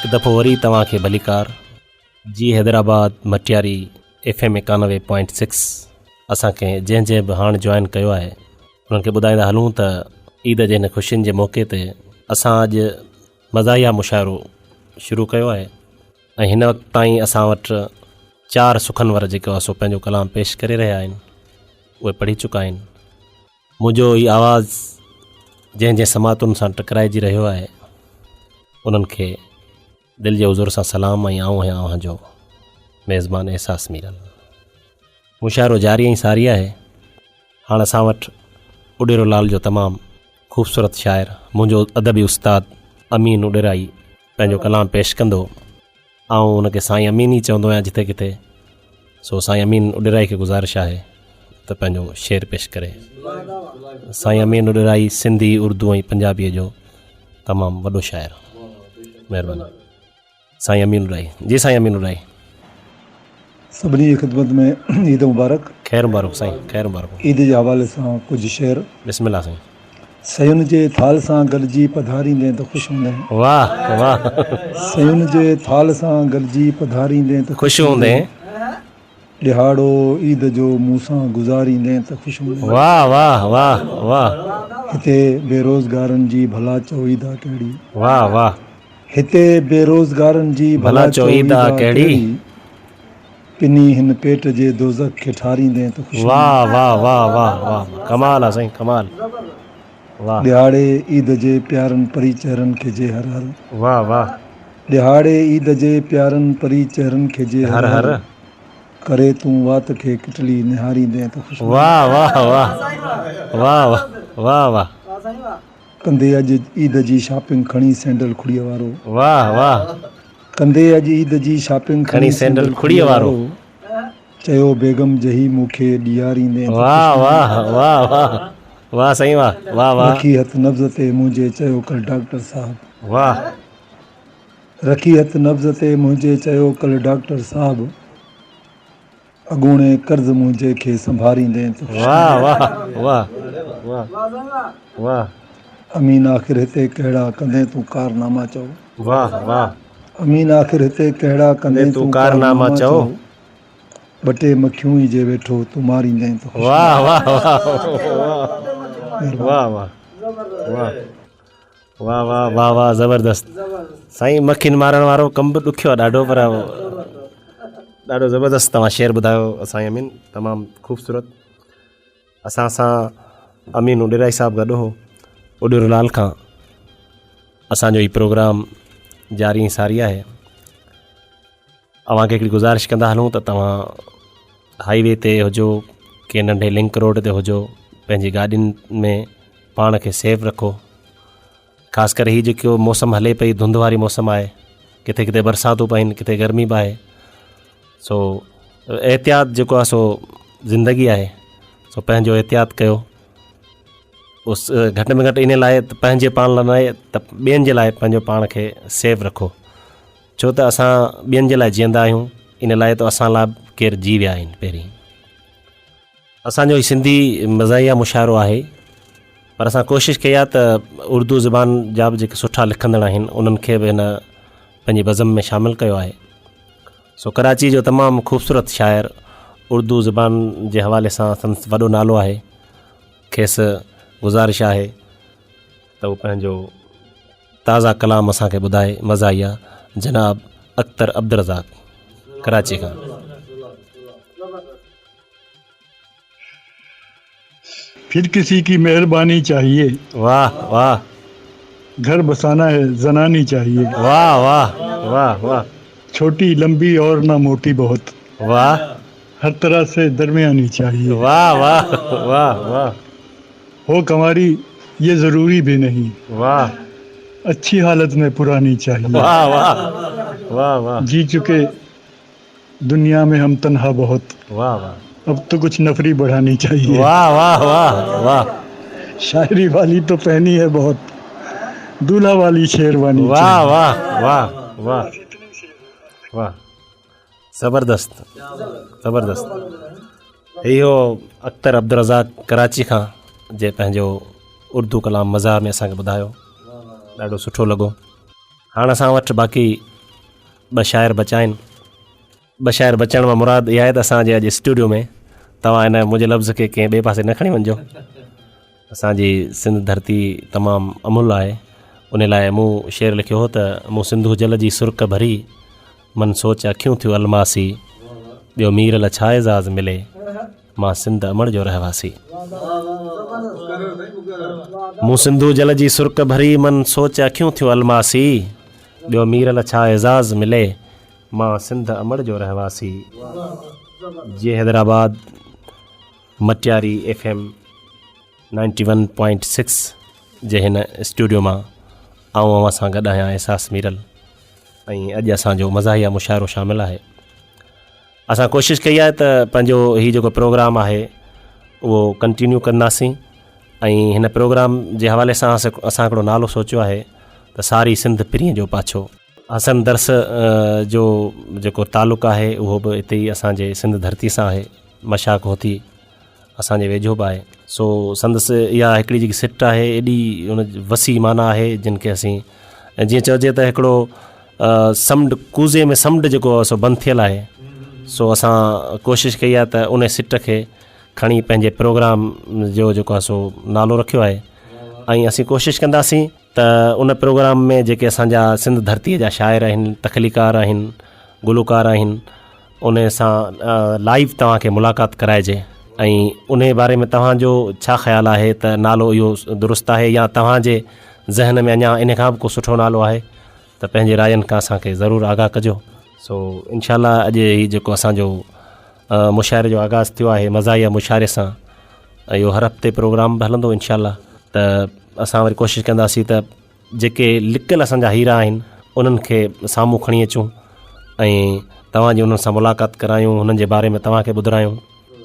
هڪ دفعو وري توهان کي ڀليڪار جي حيدرآباد مٽياري ايف ايم 91.6 اسان کي جنهن جنهن به هاڻ جوائن ڪيو آهي انهن کي ٻڌائيندا هلون ته عيد جي هن خوشين جي موقعي تي اسان اڄ مزاحيه مشاعرو شروع ڪيو آهي ۽ هن وقت تائين اسان وٽ چار سخنور جيڪو آهي سو پنهنجو ڪلام پيش ڪري رهيا آهن اهي پڙهي چڪا آهن منهنجو هي آواز جنهن جنهن سماعتن سان ٽڪرائجي رهيو آهي انهن کي دل جي حضور سان سلام ۽ آئون آهيان اوهان جو ميزبان احساس ميرل. مشاعرو جاري ۽ ساري آهي. هاڻ اسان وٽ اڏيرو لال جو تمام خوبصورت شاعر منهنجو ادبي استاد امين اڏيرائي پنهنجو ڪلام پيش ڪندو. آئون ان کي سائين امين ئي چوندو آهيان جٿي ڪٿي سو سائين امين اڏيرائي کي گذارش آهي ته پنهنجو شعر پيش ڪري. سائين امين اڏيرائي سنڌي، اردو ۽ پنجابيء جو تمام وڏو شاعر. مهرباني سائين امين اڏيرائي. جي سائين امين اڏيرائي. سڀني جي خدمت ۾ عيد مبارڪ. خير مبارڪ سائين خير مبارڪ. عيد جي حوالي سان ڪجهه شعر. بسم الله سائين. سيون جي ٿال سان گڏجي پڌاريندين ته خوش هوندين. واه واه. سيون جي ٿال سان گڏجي پڌاريندين ته خوش هوندين. ڏهاڙو عيد جو مون سان گذاريندين ته خوش هوندين. واه واه واه واه. هتي بيروزگارن جي ڀلا چئو عيد آ ڪهڙي. واه واه. هتي بيروزگارن جي ڀلا چئو عيد آ ڪهڙي. پني هن پيٽ جي دوزخ کي ٺاريندين ته خوش واه واه واه واه واه ڪمال آ سائين ڪمال واه. ڏهاڙي عيد جي پيارن پري چهرن کي جي هر هر. واه واه. ڏهاڙي عيد جي پيارن پري چهرن کي جي هر هر. ڪري تون وات کي ڪٽلي نهاريندين ته خوش واه واه واه واه واه واه. ڪندي اڄ عيد جي شاپنگ کڻي سينڊل کڙيء وارو. واه واه. ڪندي اڄ عيد جي شاپنگ کڻي سينڊل کڙيء وارو. چيو بيگم جهي مون کي ڏياريندين ته خوش واه واه واه واه واه سائين واه واه واه. رکي هٿ نبض تي منهنجي چيو ڪل ڊاڪٽر صاحب. واه. رکي هٿ نبض تي منهنجي چيو ڪل ڊاڪٽر صاحب. اڳوڻي قرض منهنجي کي سنڀاريندين ته خوش واه واه واه واه واه. امين آخر هتي ڪهڙا ڪندين تون ڪارناما چئو. واه واه. امين آخر هتي ڪهڙا ڪندين تون ڪارناما چئو. ٻه ٽي مکيون ئي جي ويٺو تون ماريندين ته خوش واه واه واه واه واه واه. واه واه واه واه زبردست سائين مکين مارڻ وارو ڪم به ڏکيو آهي ڏاڍو پر ڏاڍو زبردست توهان شعر ٻڌايو سائين امين تمام خوبصورت اسان سان امين اڏيرائي صاحب گڏ هو اڏيرو لال کان اسانجو هي پروگرام جاري ۽ ساري آهي اوهان کي هڪڙي گذارش ڪندا هلون ته توهان هائي وي تي هجو ڪنهن ننڍي لنڪ روڊ تي هجو پنهنجي گاڏين ۾ پاڻ کي سيف رکو خاص ڪري هي جيڪو موسم هلي پئي ڌنڌ واري موسم آهي ڪٿي ڪٿي برساتون به آهن ڪٿي گرمي به آهي سو احتياط جيڪو آهي سو زندگي آهي سو پنهنجو احتياط ڪيو اس گهٽ ۾ گهٽ ان لاء ته پنهنجي پاڻ لاء نه ته ٻين جي لاء پنهنجو پاڻ کي سيف رکو ڇو ته اسان ٻين جي لاء جيئندا آهيون ان لاء ته اسان لاء ڪير جي ويا آهن پهرين اسانجو هي سنڌي مزاحيه مشاعرو آهي پر اسان ڪوشش ڪئي آهي ته اردو زبان جا به جيڪي سٺا لکندڙ آهن انهن کي به هن پنهنجي بزم ۾ شامل ڪيو آهي سو ڪراچي جو تمام خوبصورت شاعر اردو زبان جي حوالي سان سندس وڏو نالو آهي کيس گذارش آهي ته هو پنهنجو تازه ڪلام اسان کي ٻڌائي مزاحيه جناب اختر عبدالرزاق ڪراچي کان. پھر ڪسي ڪي مھرباني چاھيي. واه واه. گھر بسانا ھي زناني چاھيي. واه واه واه واه. چھوٽي لمبي اور نه موٽي بهت. واه. ھر طرح سي درمياني چاھيي. واه واه واه واه. هو ڪنواري يه ضروري ڀي نهين. واه. اڇي حالت ۾ پراني چاهيي. واه واه واه واه. جي چڪي دنيا ۾ هم تنها بهت. واه واه. اب تو ڪڇ نفري بڙهاني چاهيي. واه واه واه واه. شاعري والي تو پهني هي بهت. دولها والي شيرواني چاهيي. واه واه واه واه واه. زبردست زبردست هي هو اختر عبدالرزاق ڪراچي کان جي پنهنجو اردو ڪلام مزاح ۾ اسان کي ٻڌايو ڏاڍو سٺو لڳو هاڻ اسان وٽ باقي ٻه شاعر بچا آهن. ٻه شاعر بچڻ مان مراد اها آهي ته اسان جي اڄ اسٽوڊيو ۾ توهان هن منهنجي لفظ کي ڪنهن ٻئي پاسي نه کڻي وڃجو. اسان جي سنڌ ڌرتي تمام املهه آهي ان لاء مون شعر لکيو هو ته مون سنڌو جل جي سرڪ ڀري من سوچ اکيون ٿيون الماسي ٻيو مير ل ڇا اعزاز ملي مان سنڌ امڙ جو رهواسي. مون سنڌو جل جي سرڪ ڀري من سوچ اکيون ٿيون الماسي ٻيو مير ل ڇا اعزاز ملي مان سنڌ امڙ جو رهواسي. جي حيدرآباد مٽياري ايف ايم 91.6 جي هن اسٽوڊيو مان آئون اوهان سان گڏ آهيان احساس ميرل ۽ اڄ اسان جو مزاحيه مشاعرو شامل آهي اسان ڪوشش ڪئي آهي ته پنهنجو هي جيڪو پروگرام آهي اهو ڪنٽينيو ڪنداسين ۽ هن پروگرام جي حوالي سان اسان هڪڙو نالو سوچيو آهي ته ساري سنڌ پرينء جو پاڇو حسن درس جو جيڪو تعلق آهي اهو به اتي ئي اسان جي سنڌ ڌرتي سان آهي مشاق هوتي اسان جي ويجهو به آهي سو سندس اها هڪڙي جيڪي سٽ آهي ايڏي ان وسيع معنيٰ آهي جن کي اسين جيئن چئجي ته هڪڙو سمنڊ ڪوزي ۾ سمنڊ جيڪو آهي سو بند ٿيل آهي سو اسان ڪوشش ڪئي آهي ته ان سٽ کي کڻي پنهنجي پروگرام جو جيڪو آهي سو نالو رکيو آهي ۽ اسين ڪوشش ڪنداسين ته ان پروگرام ۾ جيڪي اسان جا سنڌ ڌرتيء جا شاعر آهن تخليقار آهن گلوڪار آهن ان سان لائيو توهان کي ملاقات ڪرائجي ۽ ان باري ۾ توهان جو ڇا خيال آهي ته نالو اهو درست آهي يا توهان جي ذهن ۾ اڃا ان کان به ڪو سٺو نالو آهي ته پنهنجي راين کان اسان کي ضرور آگاهه ڪجو سو انشاء الله اڄ هي جيڪو اسان جو مشاعري جو آغاز ٿيو آهي مزاحيه مشاعري سان اهو هر هفتي پروگرام به هلندو انشاء الله ته اسان وري ڪوشش ڪنداسين ته جيڪي لڪل اسان جا هيرا آهن انهن کي سامهون کڻي اچون ۽ توهان جي انهن سان ملاقات ڪرايون انهن جي باري ۾ توهان کي ٻڌرايون.